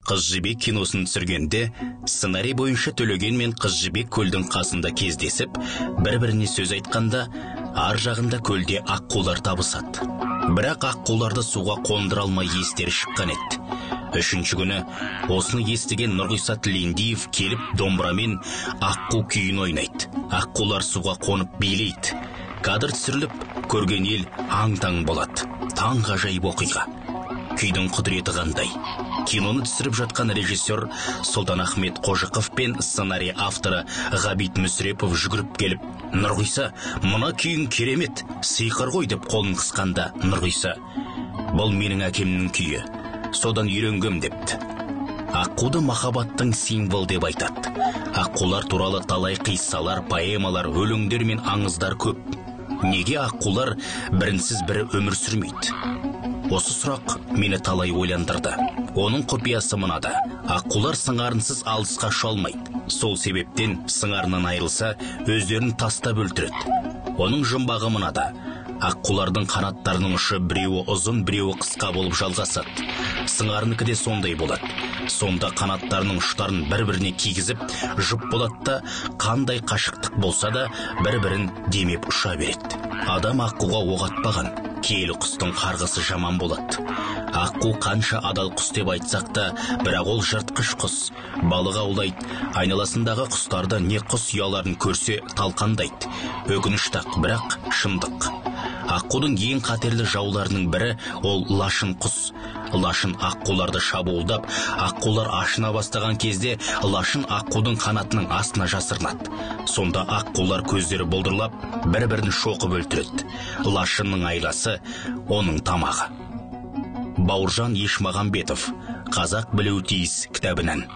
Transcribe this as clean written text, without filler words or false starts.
Қыз Жібек киносын түсіргенде сценарий бойынша Төлеген мен Қыз Жібек көлдің қасында кездесіп, бір-біріне сөз айтқанда, ар жағында көлде аққулар табысады. Бірақ аққуларды суға қондыра алмай естері шыққан еді. Үшінші күні осыны естіген Нұрғиса Тілендиев келіп домбырамен аққу күйін ойнайды. Аққулар суға қонып билейді. Кадр түсіріліп, көрген ел аң-таң болады. Таңғажайып оқиға. Күйдің құдіреті қандай? Киноны түсіріп жатқан режиссер Сұлтанахмет Қожықов пен сценарий авторы Ғабит Мүсірепов жүгіріп келіп, «Нұрғиса, мына күйің керемет, сиқыр ғой» деп қолын қысқанда Нұрғиса, «Бұл менің әкемнің күйі, содан үйренгем» депті. Аққуды махаббаттың символы деп айтады. Аққулар туралы талай қиссалар, поэмалар, өлеңдер мен аңыздар көп. Неге аққулар бірінсіз бірі өмір сүрмейді? Осы сұрақ мені талай ойландырды. Оның құпиясы мынада: аққулар сыңарынсыз алысқа ұша алмайды. Сол себептен сыңарынан айырылса, өздерін тастап өлтіреді. Оның жұмбағы мынада: аққулардың қанаттарының ұшы біреуі ұзын, біреуі қысқа болып жалғасады. Сыңарынікі де сондай болады. Сонда қанаттарының ұштарын бір-біріне кигізіп, жұп болады да, қандай қашықтық болса да бір-бірін демеп ұша береді. Адам аққуға оқ атпаған. Киелі құстың қарғысы жаман болады. Аққу қанша адал құс деп айтсақ та, бірақ ол жыртқыш құс. Балық аулайды, айналасындағы құстарды не құс ұяларын көрсе талқандайды. Өкінішті-ақ, бірақ шындық. Аққудың ең қатерлі жауларының бірі ол лашын құс. Лашын аққуларды шабуылдап, аққулар ашына бастаған кезде лашын аққудың қанатының астына жасырынады. Сонда аққулар көздері бұлдырлап, бір-бірін шоқып өлтіреді. Лашынның айласы оның тамағы. Бауыржан Ешмағамбетов, Қазақ білуі тиіс кітабынан.